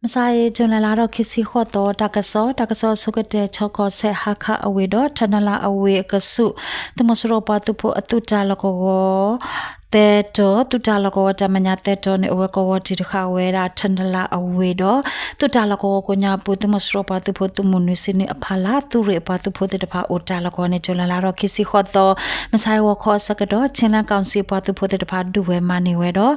မုၢ်ဆါအံၤ ဇူလိုင်လ လါထီၣ်ခံဆံဃိးသီ တၢ်ကစီၣ်, တၢ်ကစီၣ်အဆိကတၢၢ် ခၠ့ၣ်ကီၢ်စဲၣ် ဟါခါအဝ့ၢ်ဒီး ထနလၤအဝ့ၢ်အကဆူး သုးမီၤစိရိၤပှၤသုးဖိအသုးတၢ်လီၢ်ကဝီၤ သၢတီၤ, သုးတၢ်လီၢ်ကဝီၤတၢ်မဲာ်ညါသၢတီၤန့ၣ် အဝဲကဝီၤတံၢ်တဃာ်ဝဲဒၣ် ထနလၤအဝ့ၢ်ဒီး သုးတၢ်လီၢ်ကဝီၤကိးညါပူၤ သုးမီၤစိရိၤပှၤသုးဖိသုးမုၢ်နွံဆံနွံအဖီလာ် သုးရ့ၣ်အပှၤသုးဖိသ့ၣ်တဖၣ်အိၣ်တၢ်လီၢ်ကဝီၤန့ၣ် ဇူလိုင်လ လါထီၣ်ခံဆံဃိးသီ မုၢ်ဆါအံၤဂီၤခီအဆၢကတီၢ် Chinland Council ပှၤသုးဖိသ့ၣ်တဖၣ်ဒုးဝဲမၤန့ၢ်ဝဲဒီး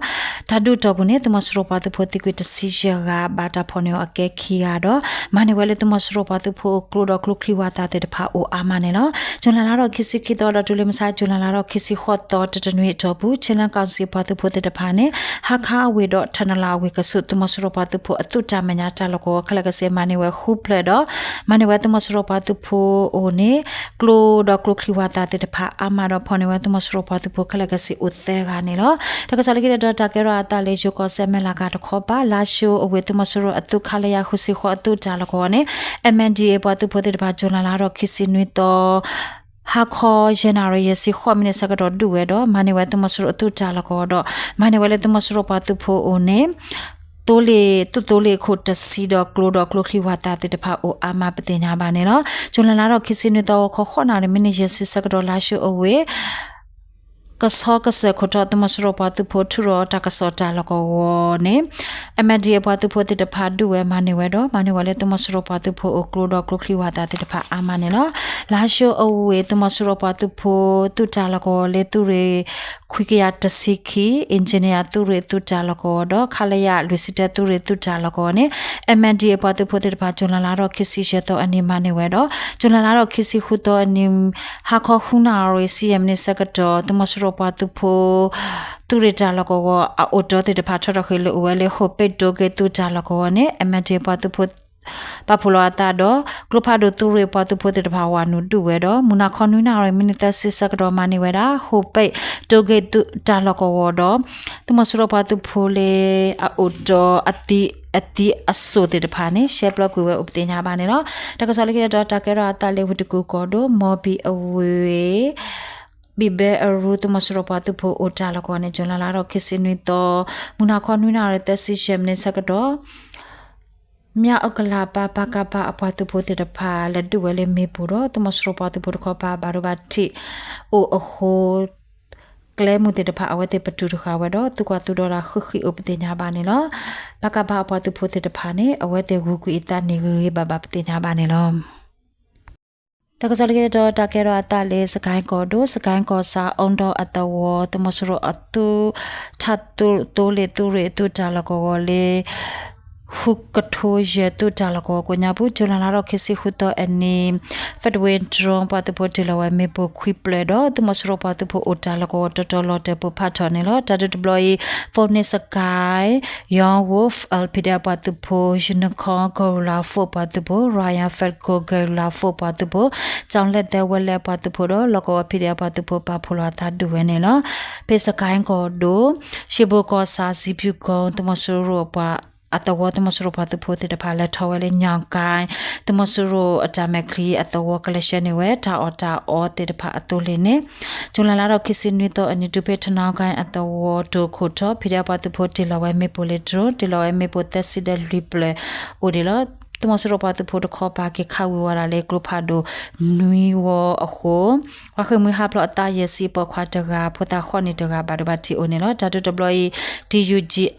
တၢ်ဒုးတီၢ်ပူၤန့ၣ် သုးမီၤစိရိၤပှၤသုးဖိသံကွံာ်တဆံယဲၢ်ဂၤ ဘၣ်တၢ်ဖီၣ်န့ၢ်အီၤအကဲခံဂၤဒီး မၤန့ၢ်ဝဲလၢသုးမီၤစိရိၤပှၤသုးဖိအကျိဒီးကျိချံဝၣ်သၣ်သ့ၣ်တဖၣ်အိၣ်အါမးန့ၣ်လီၤ. ဇူလိုင်လ လါထီၣ်ခံဆံခံသီဒီးတုၤလၢမုၢ်ဆါ ဇူလိုင်လ လါထီၣ်ခံဆံဃိးသီ တတနွံအတီၢ်ပူၤ Chinland Council ပှၤသုးဖိသ့ၣ်တဖၣ်န့ၣ် ဟါခါအဝ့ၢ်ဒီး ထနလၤအဝ့ၢ်ကဆူး သုးမီၤစိရိၤပှၤသုးဖိအသုးတၢ်မဲာ်ညါတၢ်လီၢ်ကဝီၤခဲလၢာ်ကဆ့ မၤန့ၢ်ဝဲဃုဖျၢၣ်ဒီး မၤန့ၢ်ဝဲသုးမီၤစိရိၤပှၤသုးဖိအအိၣ်န့ၣ် ကျိဒီးကျိချံဝၣ်သၣ်သ့ၣ်တဖၣ်အါမးဒီး ဖီၣ်န့ၢ်ဝဲသုးမီၤစိရိၤပှၤသုးဖိခဲလၢာ်ကဆ့အိၣ်သၢဂၤန့ၣ်လီၤ. တၢ်ကစီၣ်လၢခံတတီၤ တၢ်ကဲထီၣ်အသးလၢယိၤကီၢ်စဲၣ် မဲၢ်လးကၤတခီပၤ လါၡိအဝ့ၢ်သုးမီၤစိရိၤအသုး ခလရ ဃုဆံဃိး အသုးတၢ်လီၢ်ကဝီၤန့ၣ် MNDAA ပှၤသုးဖိသ့ၣ်တဖၣ် ဇူလိုင်လ လါထီၣ်ခံဆံနွံသီ ဟါခီ ယဲၢ်နၣ်ရံၣ် ယဲၢ်ဆံဃိးမံးနံးဆၢကတီၢ်ဒုးဝဲဒီး မၤန့ၢ်ဝဲသုးမီၤစိရိၤအသုးတၢ်လီၢ်ကဝီၤဒီး မၤန့ၢ်ဝဲလၢသုးမီၤစိရိၤပှၤသုးဖိအအိၣ်န့ၣ် သိလ့ၣ် သုးသိလ့ၣ်အခိၣ်တဆံဒီးကျိဒီးကျိချံဝၣ်သၣ်သ့ၣ်တဖၣ်အိၣ်အါမးပသ့ၣ်ညါဘၣ်န့ၣ်လီၤ. ဇူလိုင်လ လါထီၣ်ခံဆံနွံသီ ဂီၤခီ ဃိးနၣ်ရံၣ် မံးနံး ယဲၢ်ဆံဆၢကတီၢ် လါၡိအဝ့ၢ် ကဆီကစၢၢ်ခိၣ်တီ သုးမီၤစိရိၤပှၤသုးဖိထုးထီၣ်တၢ်ကစီၣ်တၢ်လီၢ်ကဝီၤန့ၣ် MNDAA ပှၤသုးဖိသ့ၣ်တဖၣ်ဒုးဝဲမၤန့ၢ်ဝဲဒီး မၤန့ၢ်ဝဲလၢသုးမီၤစိရိၤပှၤသုးဖိအအိၣ်ကျိဒီးကျိချံဝၣ်သၣ်သ့ၣ်တဖၣ်အါမးန့ၣ်လီၤ. လါၡိအဝ့ၢ် သုးမီၤစိရိၤပှၤသုးဖိ သုးတၢ်လီၢ်ကဝီၤလၢသုးရ့ၣ် ခွံကယၤတဆံခံ အ့ၣ်ကၠံနံယၤသုးရ့ၣ်သုးတၢ်လီၢ်ကဝီၤဒီး ခလရ လွံၢ်ဆံတၢ သုးရ့ၣ်သုးတၢ်လီၢ်ကဝီၤန့ၣ် MNDAA ပှၤသုးဖိသ့ၣ်တဖၣ် ဇူလိုင်လ လါထီၣ်ခံဆံယဲၢ်သီအနံၤမၤန့ၢ်ဝဲဒီး ဇူလိုင်လ လါထီၣ်ခံဆံဃုသီအနံၤ ဟါခီ ဃုနၣ်ရံၣ် ဆံယဲၢ်မံးနံးဆၢကတီၢ် သုးမီၤစိရိၤပှၤသုးဖိ သုးရ့ၣ်တၢ်လီၢ်ကဝီၤအအိၣ်တီသ့ၣ်တဖၣ် ထီထီၣ်ဃ့ၢ်လၢအိၣ်ဝဲလၢ ဟိၣ်ပဲၣ်တိဂ့ၢ်သုးတၢ်လီၢ်ကဝီၤန့ၣ် MNDAA ပှၤသုးဖိ ပာ်ဖှိၣ်လီၤအသးဒီး ကျိဖးဒိၣ်သုးရ့ၣ်ပှၤသုးဖိသ့ၣ်တဖၣ်ဝၤနုာ်ဒုးဝဲဒီး မုၢ်နၤခီနွံနၣ်ရံၣ် မံးနံးသၢဆံဆၢကတီၢ်မၤန့ၢ်ဝဲဒၣ် ဟိၣ်ပဲၣ်တိဂ့ၢ်သုးတၢ်လီၢ်ကဝီၤဒီး သုးမီၤစိရိၤပှၤသုးဖိလၢအအိၣ်တီအသံ အသံအစိၣ်သ့ၣ်တဖၣ်န့ၣ် ရှဲပျီကွံာ်ဝဲအိၣ်ပသ့ၣ်ညါဘၣ်န့ၣ်လီၤ. တၢ်ကစီၣ်လၢခံတတီၤ တၢ်ကဲထီၣ်အသးလၢဝ့ၢ်တကူၣ်ကီၢ်ဒိၣ် မီၢ်ဘံၣ်အဝ့ၢ် ဘံၣ်ဘဲအရူ သုးမီၤစိရိၤပှၤသုးဖိအိၣ်တၢ်လီၢ်ကဝီၤန့ၣ် ဇူလိုင်လ လါထီၣ်ခံဆံနွံသီ မုၢ်နၤခီနွံနၣ်ရံၣ် သၢဆံယဲၢ်မံးနံးဆၢကတီၢ် မၠၣ်အကလၤပၤ ပကဖ အပှၤသုးဖိသ့ၣ်တဖၣ် လဲၤဒုးဝဲလၢမ့ၣ်ပိၢ်ဒီး သုးမီၤစိရိၤပှၤသုးဖိတခီပၤ ဘၣ်ဒိဘၣ်ထံးအိၣ်အဃိ ကျဲမုၢ်သ့ၣ်တဖၣ် အဝဲသ့ၣ်ပတုာ်တဃာ်ဝဲဒီး သုးကွၢ်သုးဒီတၢ်ဃံးဃံးအိၣ်ပသ့ၣ်ညါဘၣ်န့ၣ်လီၤ. ပကဖ အပှၤသုးဖိသ့ၣ်တဖၣ်န့ၣ် အဝဲသ့ၣ်ဂုၤကွံာ်အသးန့ၣ်ဂ့ၤဂ့ၤဘၣ်ဘၣ်ပသ့ၣ်ညါဘၣ်န့ၣ်လီၤ. တၢ်ကစီၣ်လၢခံတတီၤ တၢ်ကဲထီၣ်အသးလၢ စကဲၣ်ကီၢ်ဒိၣ် စကဲၣ်ကီၢ်ဆၣ် အီဒီအသဝီ သုးမီၤစိရိၤအသုး ထးသိလ့ၣ်သုးရ့ၣ်အသုးတၢ်လီၢ်ကဝီၤလၢ ဃုကထိယဲၢ်သုးတၢ်လီၢ်ကဝီၤကိးညါပူၤ ဇူလိုင်လ လါထီၣ်ခံဆံဃုသီအနံၤ Federal Drone ပှၤသုးဖိတ့ၢ်လီၤဝဲမ့ၣ်ပိၢ်ခွံဖျၢၣ်ဒီး သုးမီၤစိရိၤပှၤသုးဖိအိၣ်တၢ်လီၢ်ကဝီၤ တီတီလီၤတဲာ်ပိၢ်ဖးထီၣ်န့ၣ်လီၤ. တၢ်ဒုးတဘျီအံၤ Phoenix စကဲၣ် Young Wolf အ PDF ပှၤသုးဖိ, Unicorn Guerrilla Force ပှၤသုးဖိ, Royal Falcon Guerrilla Force ပှၤသုးဖိ, ကၠီၤလဲၣ်သဲဝဲလဲၣ်ပှၤသုးဖိဒီး လီၢ်ကဝီၤ PDF ပှၤသုးဖိ ပာ်ဖှိၣ်လီၤအသးဒုးဝဲန့ၣ်လီၤ. ဖဲစကဲၣ်ကီၢ်ဒိၣ် ရှ့ဘိကီၢ်ဆၣ် စံးပၠူၣ်ကီၢ် သုးမီၤစိရိၤပှၤ အသဝီ သုးမီၤစိရိၤပှၤသုးဖိသ့ၣ်တဖၣ် လဲၤထီၣ်ဝဲလၢညါကဲၣ် သုးမီၤစိရိၤအတၢ်မဲာ်ချံအသဝီ ကလဲၤဆှၢန့ၢ်ဝဲ တၢ်အီၣ်တၢ်အီသ့ၣ်တဖၣ်အသိလ့ၣ်န့ၣ် ဇူလိုင်လ လါထီၣ်ခံဆံနွံသီအနံၤ တုၤဖဲထနီကဲၣ်အသဝီတိၤခိၣ်ထီၣ် PDF ပှၤသုးဖိတ့ၢ်လီၤဝဲမ့ၣ်ပိၢ်လၢ drone တ့ၢ်လီၤဝဲမ့ၣ်ပိၢ်သၢဆံဒီးလွံၢ်ဖျၢၣ်အိၣ်န့ၣ်လီၤ. သုးမီၤစိရိၤပှၤသုးဖိတခီပၤ က့ၤခးဝံၤဝဲဒၣ်လၢကျိဖးဒိၣ်နွံဝီအဃိ ပှၤဃ့ၢ်မှံဟးဖျိးအသးယဲၢ်ဆံ ပိာ်ခွါတဂၤ ဖိသၣ်ဃိးနံၣ်တဂၤ ဘၣ်ဒိဘၣ်ထံးအိၣ်န့ၣ်လီၤ. တၢ်ဒုးတဘျီ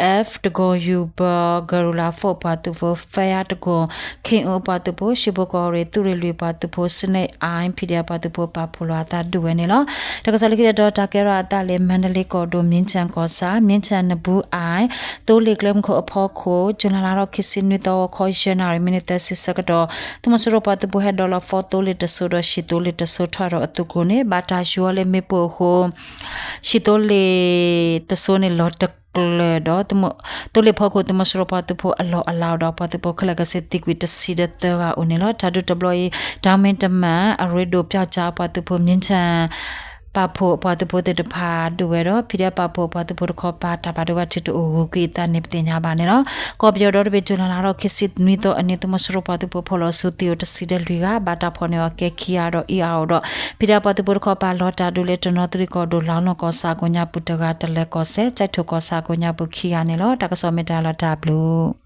အံၤ TUGF တကိၢ်ယူၢ်ဘၢ Guerrilla Force ပှၤသုးဖိ Fire တကိၢ် ခ့ၣ်အူပှၤသုးဖိ ရှ့ဘိကီၢ်ရ့ၣ် သုးရ့ၣ်လွံၢ်ပှၤသုးဖိ Snake Eye PDF ပှၤသုးဖိ ပာ်ဖှိၣ်လီၤအသးဒုးဝဲန့ၣ်လီၤ. တၢ်ကစီၣ်လၢခံတတီၤ တၢ်ကဲထီၣ်အသးလၢ မါဒလ့ကီၢ်ဒိၣ် မြင်းခြံကီၢ်ဆၣ် မြင်းခြံနဘူးအၣ် သိလ့ၣ်ကျဲမုၢ်ခိၣ်အဖီခိၣ် ဇူလိုင်လ လါထီၣ်ခံဆံနွံသီ ဂီၤခီ ယဲၢ်နၣ်ရံၣ် မံးနံးသၢဆံဆၢကတီၢ် သုးမီၤစိရိၤပှၤသုးဖိဟဲဒိးလီၤ ဖီသိလ့ၣ်တစိၤဒီး ဟံၣ်သိလ့ၣ်တစိၤ ထီၣ်ဒီးအသုးကိၢ်န့ၣ် ဘၣ်တၢ်ယီၤလၢမ့ၣ်ပိၢ်အဃိ ဟံၣ်သိလ့ၣ်တစိၤန့ၣ် လီၤတကျၢၤဒီး သိလ့ၣ်ဖီခိၣ် သုးမီၤစိရိၤပှၤသုးဖိအလီၢ်အလၤဒီး ပှၤသုးဖိခဲလၢာ်ခဲဆ့သံကွံာ်တဆံဒီးသၢဂၤအိၣ်န့ၣ်လီၤ. တၢ်ဒုးတဘျီအံၤ တၢ်မ့ၢ်တမၣ် အရ့ဒိၣ်ပျီကၠါပှၤသုးဖိ မြင်းခြံ ပာ်ဖှိၣ်ပှၤသုးဖိသ့ၣ်တဖၣ်ဒုးဝဲဒီး PDF ပာ်ဖှိၣ်ပှၤသုးဖိတခီပၤ တၢ်ဘၣ်ဒိဘၣ်ထံးတအိၣ် ဂုၤကွံာ်အသးန့ၣ်ပသ့ၣ်ညါဘၣ်န့ၣ်လီၤ. ကီၢ်ပယီၤဒီတဘ့ၣ် ဇူလိုင်လ လါထီၣ်ခံဆံနွံသီအနံၤ သုးမီၤစိရိၤပှၤသုးဖိဖီၣ်လီၤစုသံအိၣ်တဆံဒီးလွံၢ်ဂၤ ဘၣ်တၢ်ဖီၣ်န့ၢ်အီၤကဲခံဂၤဒီး အ့ၣ်အါအိၣ်ဒီး PDF ပှၤသုးဖိတခီပၤ လီၤတၢ်ဒုးလၢတနီသရံၣ်ကီၢ်ဒိၣ် လါနီၢ်ကီၢ်ဆၣ်ကိးညါပူၤတဂၤ တလဲၤကီၢ်စဲၣ် ကၠဲးထိၣ်ကီၢ်ဆၣ်ကိးညါပူၤခံဂၤန့ၣ်လီၤ. တၢ်ကစီၣ်မ့ၢ်တၢ်လီၤတၢ်ဘျုး